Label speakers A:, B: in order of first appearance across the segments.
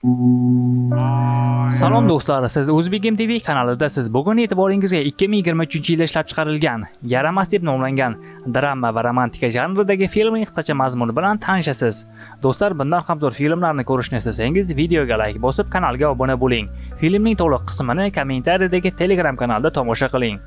A: Salom do'stlar, siz O'zbek TV kanalidasiz. Bugun e'tiboringizga 2023-yilda ishlab chiqarilgan Yaramas deb nomlangan drama va romantika janridagi filmning qisqacha mazmuni bilan tanishasiz. Do'stlar, bundan ham zo'r filmlarni ko'rishni istasangiz, videoga like bosib, kanalga obuna bo'ling. Filmning to'liq qismini kommentariyadagi Telegram kanalda tomosha qiling.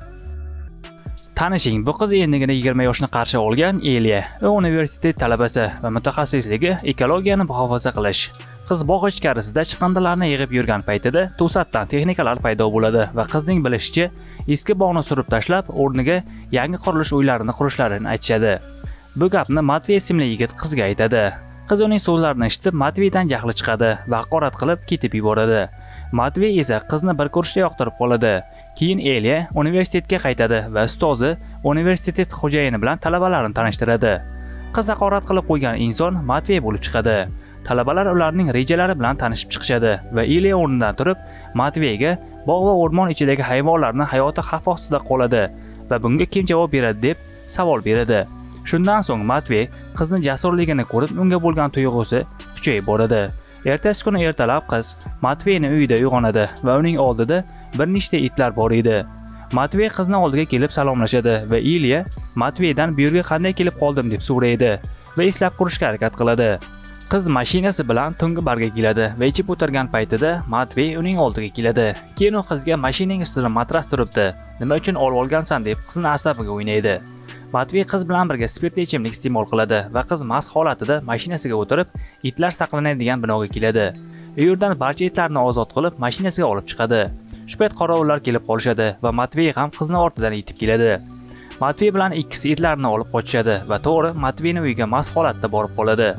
A: Tanishing, bu qiz endigina 20 yoshni qarshi olgan Eliya. U universitet talabasi va mutaxassisligi ekologiyani muhofaza qilish. Qiz bog' ichkarisida chiqindilarni yig'ib yurgan paytida to'satdan texnikalar paydo bo'ladi va qizning bilishicha, eski bog'ni surib tashlab, o'rniga yangi qurilish uylarini qurishlarini aytishadi. Bu gapni Matvey ismli yigit qizga aytadi. Qiz uning so'zlarini eshitib, Matveydan jahli chiqadi va haqorat qilib ketib yuboradi. Matvey esa qizni bir ko'rishda yoqtirib qoladi. Keyin Eliya universitetga qaytadi va ustozi universitet xo'jayini bilan talabalarni tanishtiradi. Qiz haqorat qilib qo'ygan inson Matvey bo'lib chiqadi. Talabalar ularning rejalari bilan tanishib chiqishadi va Eliya o'rnidan turib, Matveyga bog' va o'rmon ichidagi hayvonlarning hayoti xavf ostida qoladi va bunga kim javob beradi deb savol beradi. Shundan so'ng Matvey qizni jasurligini ko'rib, unga bo'lgan tuyg'usi kuchayib boradi. Ertasi kuni ertalab qiz Matveyni uyida uyg'onadi va uning oldida bir nechta itlar bor edi. Matvey qizni oldiga kelib salomlashadi va Ilya Matveydan bu yerga qanday kelib qoldim deb so'raydi va eslab ko'rishga harakat qiladi. Qiz mashinasi bilan tungi barga keladi va ichib o'tirgan paytida Matvey uning oldiga keladi. Keyin u qizga mashining ustida matras turibdi, nima uchun olib olgansan deb qizni asabiga o'ynaydi. Matvey qiz bilan birga spirtli ichimlik iste'mol qiladi va qiz mast holatida mashinasiga o'tirib, itlar saqlanadigan binoga keladi. U yerdan barcha itlarni ozod qilib, mashinasiga olib chiqadi. Shu payt qorovullar kelib qolishadi va Matvey ham qizni ortidan yetib keladi. Matvey bilan ikkisi itlarni olib qochishadi va to'g'ri Matveyning uyiga mast holatda borib qoladi.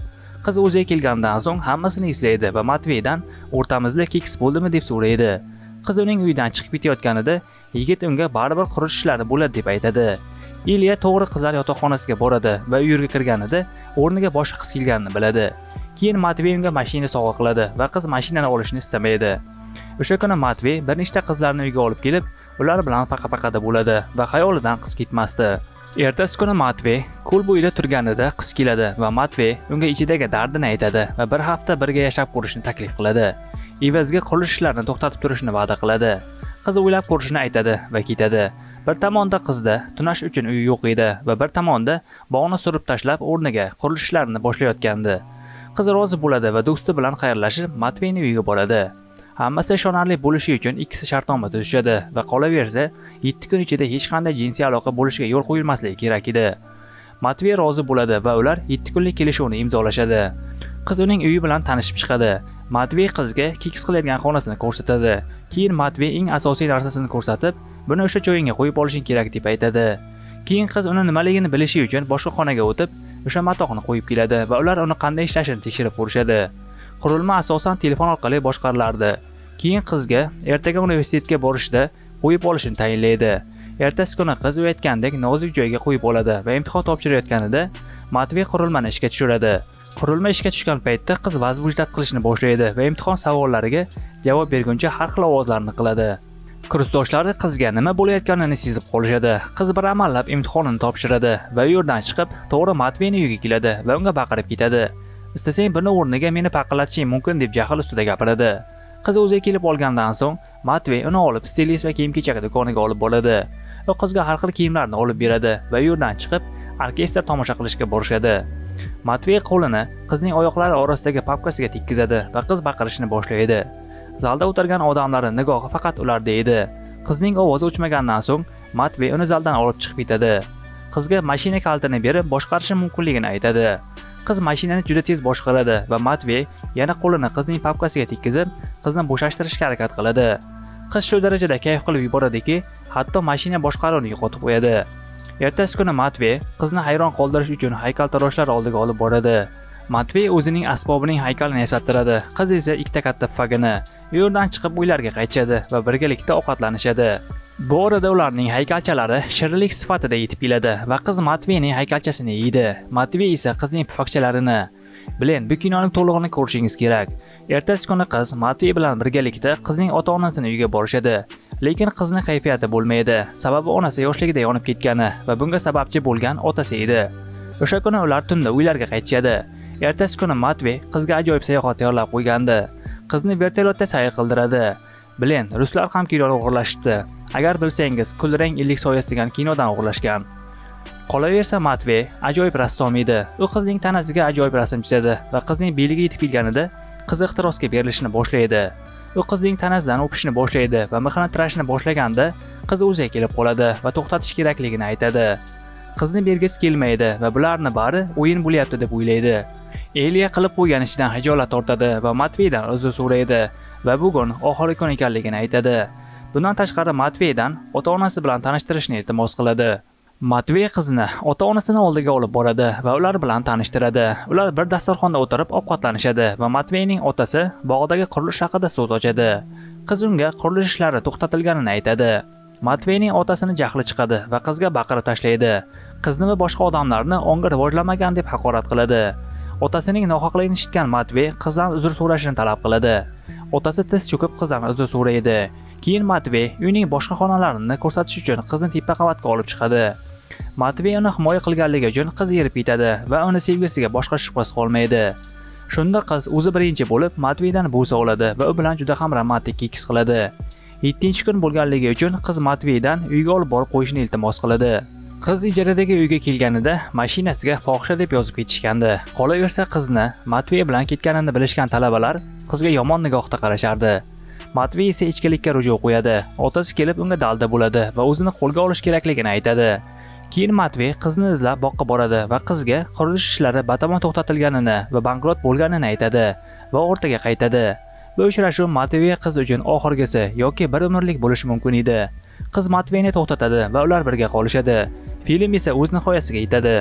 A: Qiz o'ziga kelgandan so'ng hammasini eslaydi va Matveydan o'rtamizda keks bo'ldimi deb so'raydi. Qiz uning uyidan chiqib ketayotganida yigit unga baribir qurilish ishlari bo'ladi deb aytadi. Ilya to'g'ri qizlar yotoqxonasiga boradi va u yerga kirganida o'rniga boshqa qiz kelganini biladi. Keyin Matvey unga mashina sovg'a qiladi va qiz mashinani olishni istamaydi. O'sha kuni Matvey bir nechta qizlarni uyga olib kelib, ular bilan paqa-paqada bo'ladi va xayolidan qiz ketmasdi. Ertasi kuni Matvey ko'l bo'yida turganida qiz keladi va Matvey unga ichidagi dardini aytadi va bir hafta birga yashab ko'rishni taklif qiladi. Evaziga qurilish ishlarini to'xtatib turishni va'da qiladi. Qiz o'ylab ko'rishini aytadi va ketadi. Bir tomonda qizda tunash uchun uyi yo'q edi va bir tomonda bog'ni surib tashlab, o'rniga qurilish ishlarini boshlayotgandi. Qiz rozi bo'ladi va do'sti bilan xayrlashib, Matveyning uyiga boradi. Hammasi ishonarli bo'lishi uchun ikkisi shartnoma tuzishadi va qolaversa, 7 kun ichida hech qanday jinsiy aloqa bo'lishiga yo'l qo'yilmasligi kerak edi. Matvey rozi bo'ladi va ular 7 kunlik kelishuvni imzolashadi. Qiz uning uyi bilan tanishib chiqadi. Matvey qizga keks qiladigan xonasini ko'rsatadi. Keyin Matvey eng asosiy narsasini ko'rsatib, buni o'sha joyingga qo'yib olishing kerak deb aytadi. Keyin qiz uni nimaligini bilishi uchun boshqa xonaga o'tib, o'sha matohni qo'yib keladi va ular uni qanday ishlashini tekshirib ko'rishadi. Qurilma asosan telefon orqali boshqarilardi. Keyin qizga ertaga universitetga borishda qo'yib olishini tayinlaydi. Ertasi kuni qiz u aytgandek nozik joyga qo'yib oladi va imtihon topshirayotganida Matvey qurilmani ishga tushiradi. Qurilma ishga tushgan paytda qiz возбуждать qilishni boshlaydi va imtihon savollariga javob berguncha har xil ovozlarni qiladi. Kursdoshlari qizga nima bo'layotganini sezib qolishadi. Qiz bir amallab imtihonini topshiradi va u yerdan chiqib, to'g'ri Matveyning uyiga keladi va unga baqirib ketadi. Istasang, buni o'rniga meni paqillatishing mumkin deb jahl ustida gapiradi. Qiz o'ziga kelib olgandan so'ng Matvey uni olib stilist va kiyim-kechak do'koniga olib boradi. U qizga har xil kiyimlarni olib beradi va u yerdan chiqib orkestr tomosha qilishga borishadi. Matvey qo'lini qizning oyoqlari orasidagi papkasiga tekkizadi va qiz baqirishni boshlaydi. Zalda o'tirgan odamlarning nigohi faqat ularda edi. Qizning ovozi o'chmagandan so'ng Matvey uni zaldan olib chiqib ketadi. Qizga mashina kalitini berib, boshqarishi mumkinligini aytadi. Qiz mashinani juda tez boshqaradi va Matvey yana qo'lini qizning papkasiga tekkizib, qizni bo'shashtirishga harakat qiladi. Qiz shu darajada kayf qilib yuboradiki, hatto mashina boshqaruvini yo'qotib qo'yadi. Ertasi kuni Matvey qizni hayron qoldirish uchun haykaltaroshlar oldiga olib boradi. Matvey o'zining asbobining haykalini yasattiradi. Qiz esa ikkita katta pufagini. U yerdan chiqib uylariga qaytishadi va birgalikda ovqatlanishadi. Bu orada ularning haykalchalari shirinlik sifatida yetib keladi va qiz Matveyning haykalchasini yeydi. Matvey esa qizning pufakchalarini. Bilen, bu kinoning to'lig'ini ko'rishingiz kerak. Ertasi kuni qiz Matvey bilan birgalikda qizning ota-onasini uyiga borishadi. Lekin qizni kayfiyati bo'lmaydi. Sababi onasi yoshligida yonib ketgani va bunga sababchi bo'lgan otasi edi. O'sha kuni ular tunda uylariga qaytishadi. Ertasi kuni Matvey qizga ajoyib sayohat tayyorlab qo'ygandi. Qizni vertolyotda sayr qildiradi. Bilen, ruslar ham kinoni o'g'irlashibdi. Agar bilsangiz, Kulrang Ellik soyasi degan kinodan o'g'irlashgan. Qolaversa, Matvey ajoyib rassom edi. U qizning tanasiga ajoyib rasm chizadi va qizning beliga yetib kelganida qiz ehtirosga berilishni boshlaydi. U qizning tanasidan o'pishni boshlaydi va mixini tirashni boshlaganda qiz o'ziga kelib qoladi va to'xtatish kerakligini aytadi. Qizni bergisi kelmaydi va bularni bari o'yin bo'lyapti deb o'ylaydi. Eliya qilib qo'ygan ishidan hijolat tortadi va Matveydan uzr so'raydi va bugun oxirgi kun ekanligini aytadi. Bundan tashqari Matveydan ota-onasi bilan tanishtirishni iltimos qiladi. Matvey qizni ota-onasini oldiga olib boradi va ular bilan tanishtiradi. Ular bir dasturxonda o'tirib ovqatlanishadi va Matveyning otasi bog'dagi qurilish haqida so'z ochadi. Qiz unga qurilish ishlari to'xtatilganini aytadi. Matveyning otasini jahli chiqadi va qizga baqirib tashlaydi. Qizni va boshqa odamlarni ongi rivojlanmagan deb haqorat qiladi. Otasining nohaqligini eshitgan Matvey qizdan uzr so'rashini talab qiladi. Otasi tiz cho'kib qizdan uzr so'raydi. Keyin Matvey uyning boshqa xonalarini ko'rsatish uchun qizni tepa qavatga olib chiqadi. Matvey uni himoya qilganligi uchun qiz erib ketadi va uni sevgisiga boshqa shubhasi qolmaydi. Shunda qiz o'zi birinchi bo'lib Matveydan bo'sa oladi va u bilan juda ham romantik keks qiladi. 7-kun bo'lganligi uchun qiz Matveydan uyga olib borib qo'yishni iltimos qiladi. Qiz ijaradagi uyga kelganida mashinasiga fohisha deb yozib ketishgandi. Qolaversa, qizni Matvey bilan ketganini bilishgan talabalar qizga yomon nigohda qarashardi. Matvey esa ichkilikka ruju qo'yadi. Otasi kelib unga dalda bo'ladi va o'zini qo'lga olish kerakligini aytadi. Keyin Matvey qizni izlab boqqa boradi va qizga qurilish ishlari batamom to'xtatilganini va bankrot bo'lganini aytadi va ortiga qaytadi. Bu uchrashuv Matvey qiz uchun oxirgisi yoki bir umrlik bo'lishi mumkin edi. Qiz Matveyni to'xtatadi va ular birga qolishadi. Film esa o'z nihoyasiga yetadi.